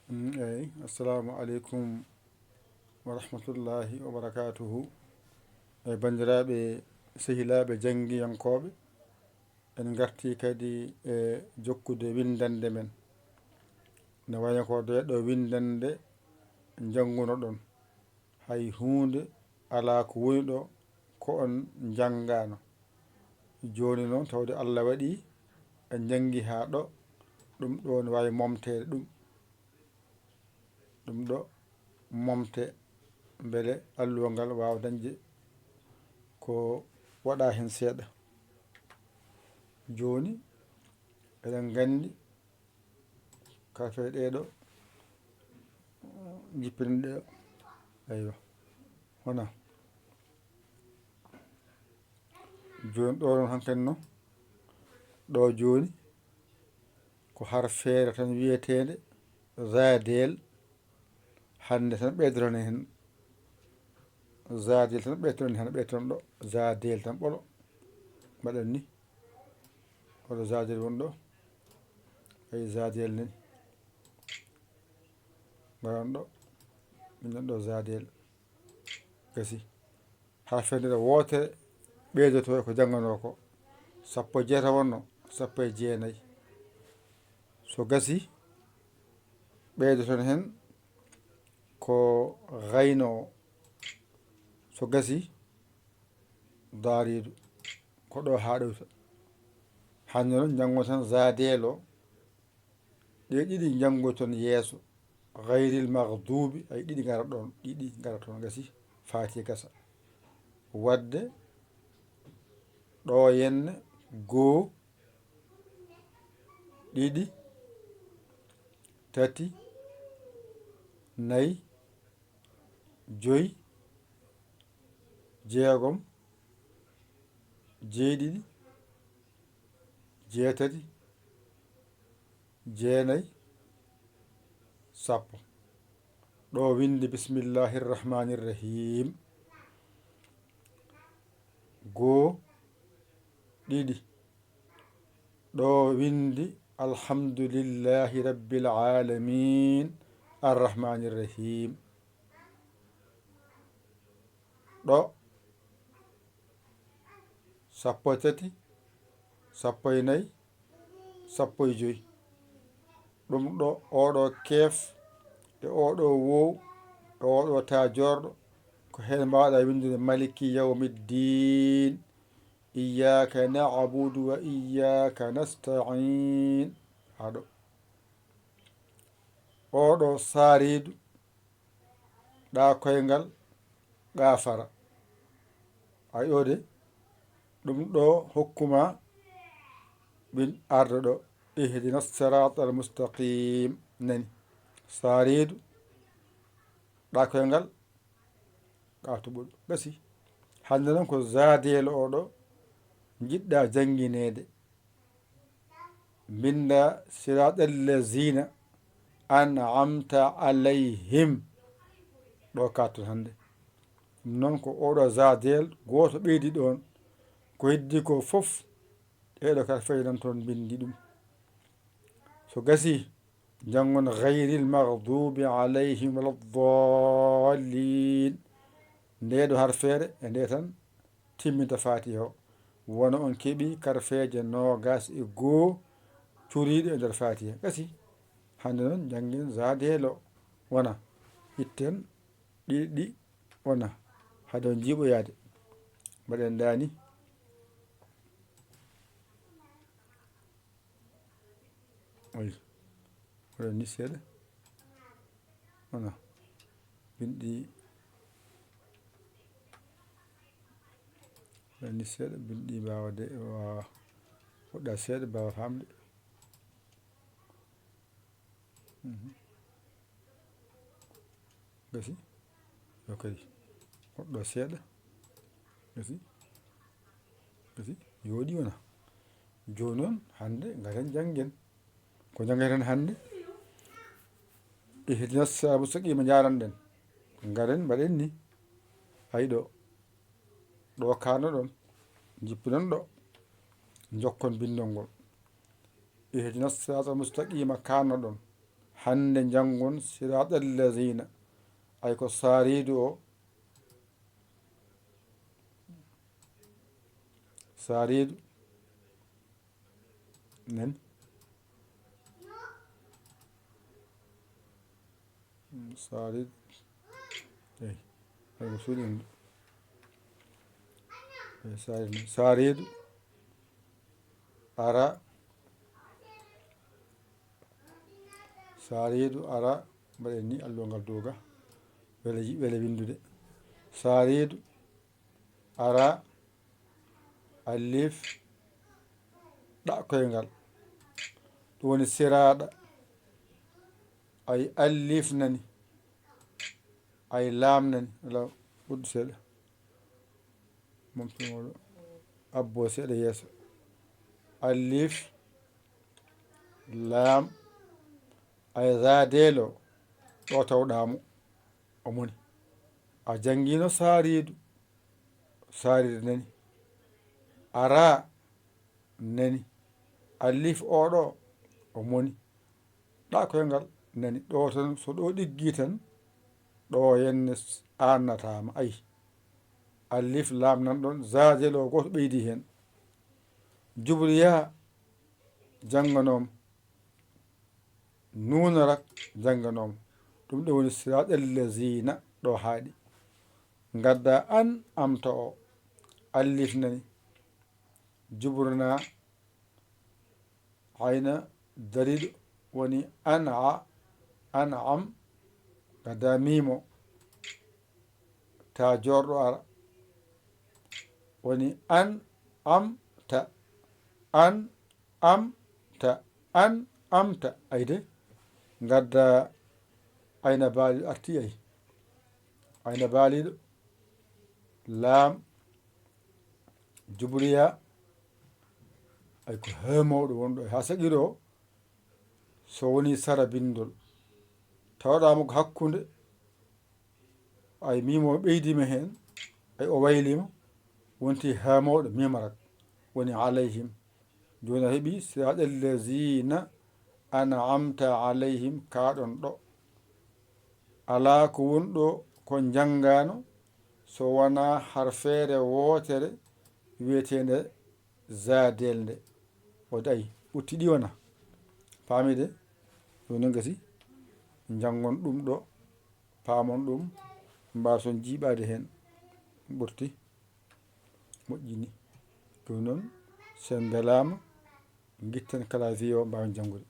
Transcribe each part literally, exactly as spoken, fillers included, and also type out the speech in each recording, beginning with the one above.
Mm, eyi, assalamu aleykum wa rahmatullahi wa barakatuhu. E banndiraaɓe, sehilaaɓe janngiyankooɓe, en ngartii kadi e jokkude winndannde men. Ne wayno ko deeɗo winndannde njanngunoɗon. Hay huunde alaa ko woni ɗo ko on njanngaano. Jooni noon, tawde Allah waɗii en njanngi haa ɗo, ɗum ɗo ne waawi momteede ɗum. Ɗum ɗo momte mbele alluwal ngal waawa dañde ko waɗa heen seeɗa. Jooni, eɗen nganndi kafe ɗee ɗo, jippinen ɗe ɗo. Eywa. Wona. Jooni ɗo noon hankadi noon, ɗo jooni ko harfeere tan wiyeteende zaadeel. Hannde tan ɓeydoton heen zaadeel tan ɓeydoton heen, ɓeydoton ɗo zaadeel tan ɓolo. Mbaɗen ni. Oɗo zaadeel woni ɗo. Eyi, zaadeel nani. Mbaɗon ɗo. Min ɗo zaadeel. Gasi. Haa fenndere wootere ɓeydoto e ko jannganoo ko. Sappo e jeetati wonno, sappo e jeenayi. So gasi, ɓeydoton heen ko gayno o. So gasi, daariidu. Ko ɗo haa ɗowta. Hannde noon, njanngoton zaadeel o. Ɗe ɗiɗi njanngoton yeeso. Gayril maghdubi, ay ɗiɗi ngara ɗoon, ɗiɗi ngara toon, gasi, faati gasa. Wadde ɗo yenne, goo, ɗiɗi, tati, nayi, joyi, jeegom, jeeɗiɗi, jeetati, jeenayi, sappo. Ɗo winndi bismillahi rahmani rahim. Goo, ɗiɗi. Ɗo winndi alhamdulillahi rabbil alamin arrahmani rahim. Ɗo sappo e tati, sappo e nayi, sappo e joyi. Ɗum ɗo, oɗo keef, e oɗo wow, e oɗo ta jorɗo, ko heen mbaɗa winndude maliki yawmiddin, iyyaka na'budu wa iyyaka nasta'in. Haɗo. Oɗo saariidu, ɗa koyngal, ghafara. Ay o de, ɗum ɗo hokkuma min ardo ɗo. Ihdina sirata al mustaqim. Nani. Saariidu, ɗa koyngal, ghafara tuɓɓuɗo. Gasi. Hannde noon ko zaadeel oɗo njiɗɗa janngineede. Mbinnda sirata allazina an'amta alayhim. Ɗo katton hannde. Ɗum noon ko oɗo zaadeel gooto ɓeydi ɗoon. Ko heddi ko fof, ɗeɗo kala feynan toon mbinndi ɗum. So gasi, njanngon gayril maghdubi alayhim wala ddallin. Nde ɗo harfeere e nde tan timminta Fatiha o. Wona on keɓi karfeeje noogas e goo curiiɗe e nder Fatiha. Gasi, hannde noon njanngen zaadeel o. Wona, itten ɗiɗi ɗi, wona, hade on jiiɓoyaade. Mbaɗen ɗaani. Oy. Waɗa ni seeɗa. Wona. Binndi. Waɗa ni seeɗa, binndi mbaawa de, waawa. Woɗɗa seeɗa, mbaawa faamde. Mhm. Gasi. Yo kadi. Woɗɗo seeɗa. Gasi. Gasi. Yooɗi wona. Jooni noon, hannde, ngaren njanngen. Ko njanngen hannde? Ihdina sirata mustaqima njaranɗen. Ngaren mbaɗen ni. Ay ɗo. Ɗo kaannoɗon. Jippinon ɗo. Njokkon binndol ngol. Ihdina sirata mustaqima kaannoɗon. hannde njanngon siraatal laziina. Ay ko saariidu o, saariidu nani? Mm, saariidu. Eyi, ay ko suuɗi ɗum. Eyi, saariidu, saariidu. Ara. Saariidu ara. Mbaɗen ni alluwal ngal dow ga. Wele yi-, wele winndude. Saariidu. Ara, alif, ɗa koyngal. Ɗum woni siraaɗa. Ay alif nani. Ay laam nani. Ala ɓuddu seeɗa. Momtinoɗo. Abbo seeɗa yeeso. Alif, laam, ay zadeelo. Ɗo tawɗaamo. O moni. A janngino saariidu. Saariidu nani. Ara nani. Alif oɗo o moni. Ɗa koyngal nani. Ɗo tan, so ɗo ɗiggi tan, ɗo yenne s-, aannataama. Ayi. Alif laam nan ɗon, zadeelo gooto ɓeydi heen. Jubriya jannganooma. Nuuna rak jannganooma. Ɗum ɗo woni siraaɗal laziina ɗo haaɗi. Ngadda an amta o. Alif nani. Jubrna. Ayna dariiɗo woni an a, an am. Ngadda miimo. Ta joorɗo ara. Woni an amta. An amta, an amta. Ayde, ngadda ayna baaliiɗo arti ay. Ayna baaliiɗo, laam, jubriya, ay ko heemowɗo wonɗo e haa saɗiro o, so woni sara binndol. Tawɗaamo ko hakkunde, ay miimo ɓeydiima heen, ay o wayliima, wonti heemowɗo miimo rak, woni alayhim. Jooni a heɓi siraaɗal laziina an'amta alayhim, kaa ɗon ɗo. Alaa ko woni ɗo ko njanngaano so wonaa harfeere wootere wiyeteende zaadeel nde. O day ɓutti ɗi wona. Paami de? Jooni gasi njanngon ɗum ɗo, paamon ɗum, mbaason jiiɓaade heen. Ɓurti. Moƴƴini. Ɗum noon, so en mbelaama, ngitten clavier o, mbaawen janngude.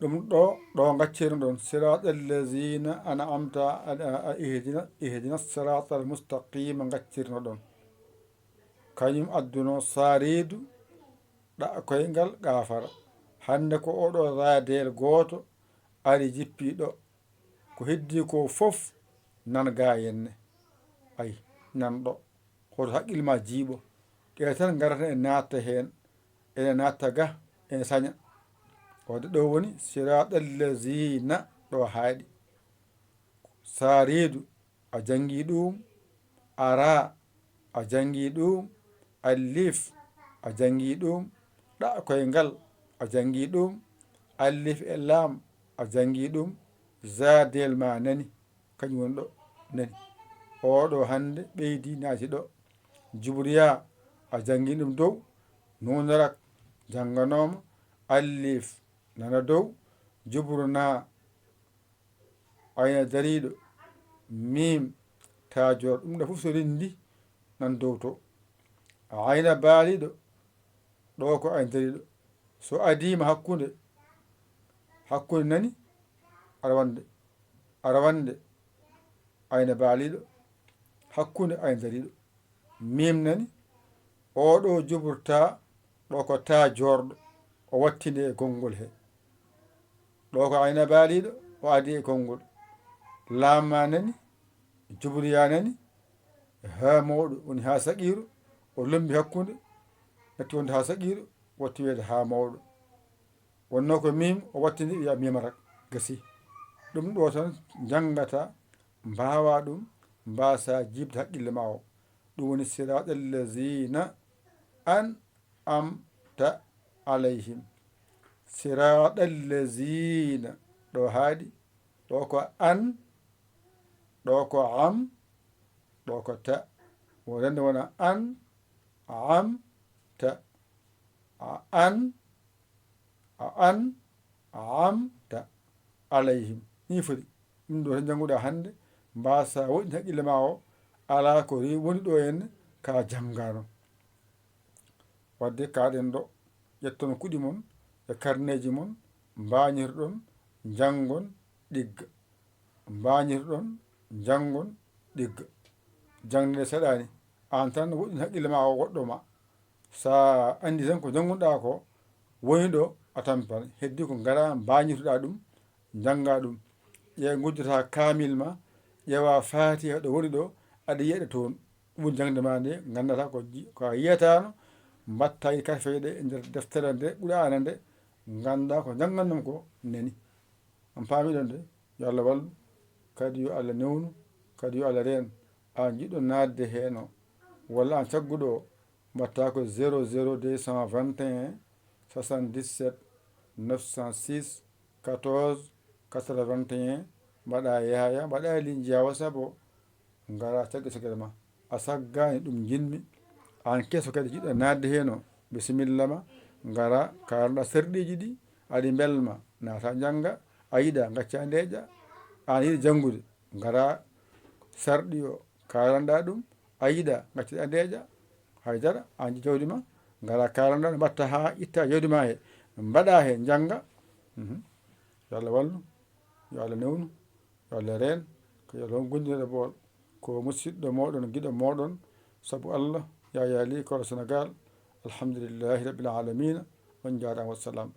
Ɗum ɗo, ɗo ngaccirno ɗon, siraatal laziina an'amta, a, a, a, ihdina, ihdina siraatal mustaqiima ngaccirno ɗon. Kañum adduno saariidu ɗa koyngal gaafara. Hannde ko oɗo zaadeel gooto ari jippii ɗo. Ko heddii ko fof nan ga henne. Ay, nan ɗo. Hoto haqqille ma jiiɓo. Ɗe tan ngarata e natta heen. Ene natta ga, ene saña. Wadde ɗo woni siraatal laziina ɗo haaɗi. Saariidu, a janngi ɗum. Ara, a janngi ɗum. Alif, a janngi ɗum. Ɗa koyngal, a janngi ɗum. Alif e laam, a janngi ɗum. Zaadeel ma nani, kañum woni ɗo nani. Oɗo hannde ɓeydi naati ɗo. Jubriya, a janngi ɗum dow. Nuunarak, jannganooma. Alif, nana dow. Jubrna, ayna dariiɗo, miim, taa joor, ɗum ɗo fof so renndi nan dow to. Ayna baaliiɗo, ɗo ko ayna dariiɗo. So adiima hakkunde, hakkunde nani, aɗa wonde, aɗa wonde, ayna baaliiɗo, hakkunde ayna dariiɗo. Miim nani, oɗo juburta, ɗo ko taa joorɗo, o wattinde e konngol he. Ɗo ko ayna baaliiɗo, o adi e konngol. Laamma nani, jubriya nani, haa mawɗo, woni haa saqiiru, o lombi hakkunde, natti wonde haa saqiiru, watti wiyde haa mawɗo. Wonno ko miim, o wattinde wiya miima rak, gasi. Ɗum ɗo tan njanngata, mbaawa ɗum, mbaasa jiiɓde haqqille ma o. Ɗum woni siraaɗal laziina an'amta alayhim. Siraɗal laziina. Ɗo haaɗi. Ɗo ko an. Ɗo ko am. Ɗo ko ta. Wonande wona an, am, ta. A an, a an, am, ta. Alayhim. Ni foti. Ɗum ɗo tan jannguɗa hannde, mbasa woɗɗin haqqille ma o, ala ko ri-, woni ɗo en ka janngano. Wadde kaɗen ɗo, ƴetton kuɗi mon e karneeji mon, mbañirɗon, njanngon, ɗigga. Mbañirɗon, njanngon, ɗigga. Jaŋde nde saɗaani, aan tan woɗɗin haqqille ma o woɗɗo ma. Sa anndi tan ko njannguɗa ko woni ɗo, a tampan. Heddi ko ngara mbañirtuɗa ɗum, njannga ɗum. Ƴe ngujjata kaamil ma, ƴeewa Faatiha ɗo woni ɗo, aɗa yiya ɗe toon. Ɗum woni jaŋde ma nde, nganndata ko ji-, ko a yiyataano, mbatta e karfeeje ɗe e nder deftere nde, Qur'aana nde, ngannda ko njannganɗon ko nani. On paamiɗon de, yo Allah wallu, kadi yo Allah newnu, kadi yo Allah reen. Aan jiɗɗo naatde heen o, walla aan cagguɗo o, mbatta ko zéro zéro deux cent vingt et un, soixante-dix-sept, neuf cent six, quatorze, quatre-vingt-un, mbaɗa Yahaya, mbaɗa Linjiya WhatsApp o, ngara cagge cagge ma. A saggaani, ɗum njiɗmi. Aan keso kadi jiɗɗo naatde heen o, bisimilla ma, ngara kaalanɗa sarɗiiji ɗi, aɗi mbelma, naata njannga, a yiɗa, ngacca ndeeƴa. Aan yiɗi janngude, ngara sarɗi o, kaalanɗa ɗum, a yiɗa, ngacca ndeeƴa. Haydara, aan jawdi ma, ngara kaalanɗa, no mbatta haa itta jawdi ma he, mbaɗa he, njannga. Mhm. Yo Allah wallu, yo Allah newnu, yo Allah reen, ko yo Allah won gondinɗo bool. Ko musiɗɗo mooɗon, giɗo mooɗon, sabu Allah, Yaya Ly, koɗo Senegal. Alhamdulillahi Rabbil Alamina. On njaaraama, wassalam.